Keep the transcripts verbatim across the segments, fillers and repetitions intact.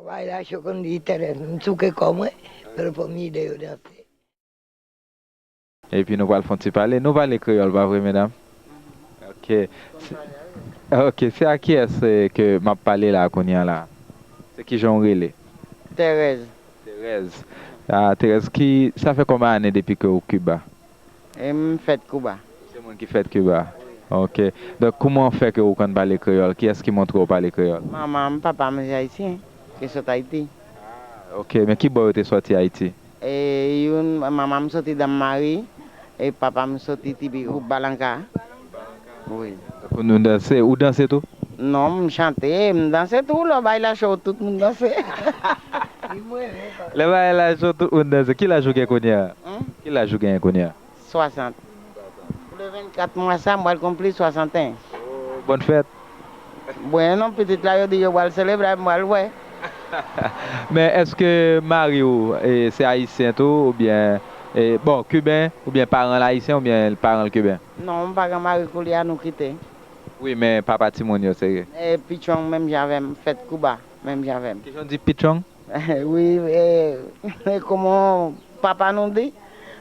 Bay la cho konn di tèlè, m souke kò mwen, men fò m ede yo danse. Epi nou pral fè yon ti pale. Nou pale kreyòl, pa vre, medam? Ok. Se, ok, se a kiyès, eh, ke m ap pale la kounye a la? Se kijan w rele? Terèz. Terèz. Ah, Terèz, ki, sa fè konbyen ane depi ke w Kiba? E m fèt Kiba. Se moun ki fèt Kiba? Ok. Donk, kouman fè ke w konn pale kreyòl? Kiyès ki montre w pale kreyòl? Manman m, papa m se ayisyen, ki sot Ayiti. Ah, ok. Men ki bò yo te sòti Ayiti? E youn, manman m soti Dam Mari, e papa m soti Tibi, gwoup Balanka. Wi. Donk, nou danse, ou danse tou? Non, m chante, m danse tou, lè bay la cho, tout moun danse. Lè bay la cho, tout moun danse. Ki laj ou gen kounye a? Hmm? Ki laj ou gen kounye a? Swasant. Pou le vennkat mwa sa, m pral konpli swasanteyen. Bòn fèt. Bwen non, pitit la, yo di yo pral selebre, m pral wè. Men èske mari w, eh, se ayisyen tou, oubyen, eh, bon, kiben, oubyen paran l ayisyen, oubyen paran l kiben? Non, m pa gen mari koulye a, nou kite. Wi, men papa timoun yo, se... Eh, pichon, menm jan avè m, fèt Kiba, menm jan avè m. Kijan w di pichon? Wi, eh, kòman papa nou di,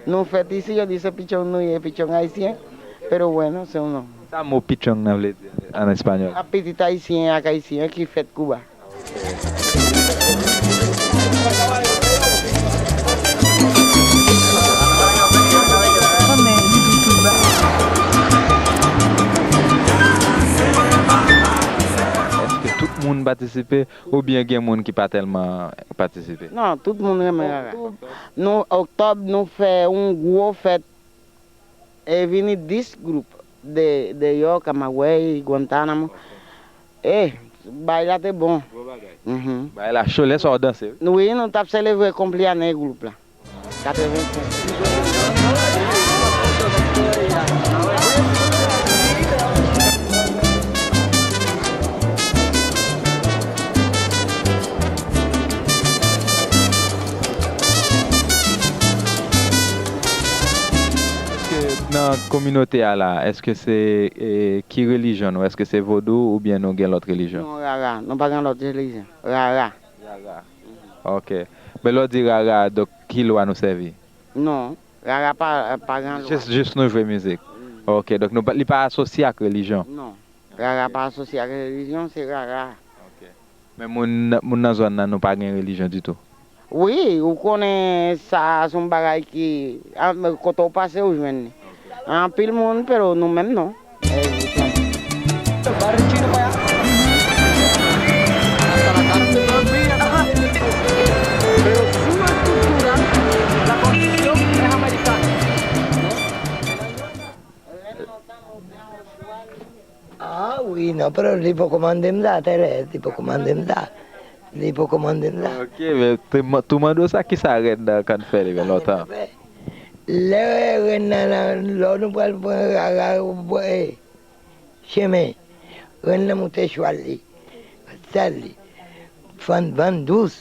nou fèt isi, yo di se pichon nou ye, pichon ayisyen, pero bueno, se yon non. Sa mo pichon nan vle di an espanyòl? A pitit ayisyen ak ayisyen ki fèt Kiba. Èske tout moun patisipe? Oubyen gen moun ki pa tèlman patisipe? Non, tout moun renmen rara. Nou, oktòb, nou fè yon gwo fèt, e vini dis gwoup de, deyò, Kamagwèy, Guantanamo. E, bay la te bon. Gwo bagay. Mhm. Bay la cho, lè sa w danse, wi. Wi, nou t ap selebre konpli ane gwoup la. Katrevensenk. Èske nan kominote a la, èske se, eh, ki relijyon nou? Èske se vodou oubyen nou gen lòt relijyon? Non, rara. Nou pa gen lòt relijyon. Rara. Rara. Ok. Men lè w di rara, donk ki lwa nou sèvi? Non, rara pa, pa gen lwa. Jis, jis nou jwe mizik. Mm. Ok, donk nou pa, li pa asosye ak relijyon? Non, rara pa asosye ak relijyon, se rara. Ok. Men moun, moun nan zòn nan, nou pa gen relijyon ditou? Wi, ou konnen sa, se yon bagay ki, a, kote w pase, ou jwenn li. Anpil moun, pero nou menm non. Ah wi, non, pero li poko mande m sa, Terèz, li poko mande m sa. Li poko mande m sa. Ok, men te man-, tou mande w sa, kisa rèn nan konn fè li men lontan? Lè rèn nan, nan, lò nou pral pran rara, bwè, eh, chemen, rèn nan moute chwal li, sèl li, fann, vann dous,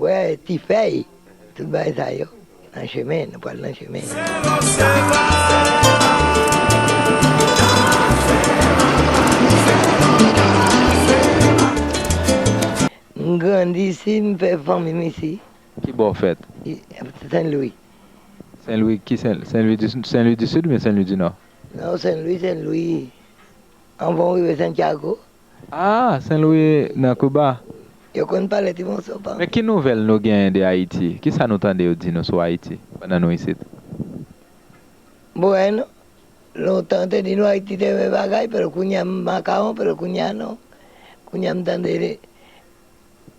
bwè ti fèy, tout bagay sa yo, nan chemen, nou pral nan chemen. M grandi isi, m fè fanmi m isi. Ki bò w fèt? I-, Sen Lwi. Sen Lwi, ki Sen, Sen Lwi di, Sen Lwi di Sid oubyen Sen Lwi di Nò? Non, Sen Lwi, Sen Lwi. Anvan w rive Santiago. Ah, Sen Lwi nan Kiba. Yo konn pale ti moso pa. Men ki nouvèl nou genyen de Ayiti? Kisa nou tande yo di nou sou Ayiti pandan nou isit? Bon, eh, non. Lontan te di nou Ayiti te renmen bagay, pero kounye a m makawon, pero kounye a non. Kounye a m tande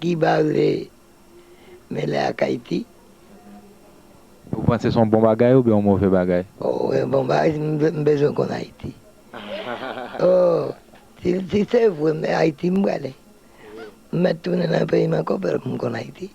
Kiba vle mele ak Ayiti. Ou panse se yon bon bagay oubyen yon move bagay? Oh, yon bon bagay, m, m bezwen konn Ayiti. Oh, si, si se vre, men Ayiti m prale. M mèt tounen nan peyi m ankò, pero pou m konn Ayiti.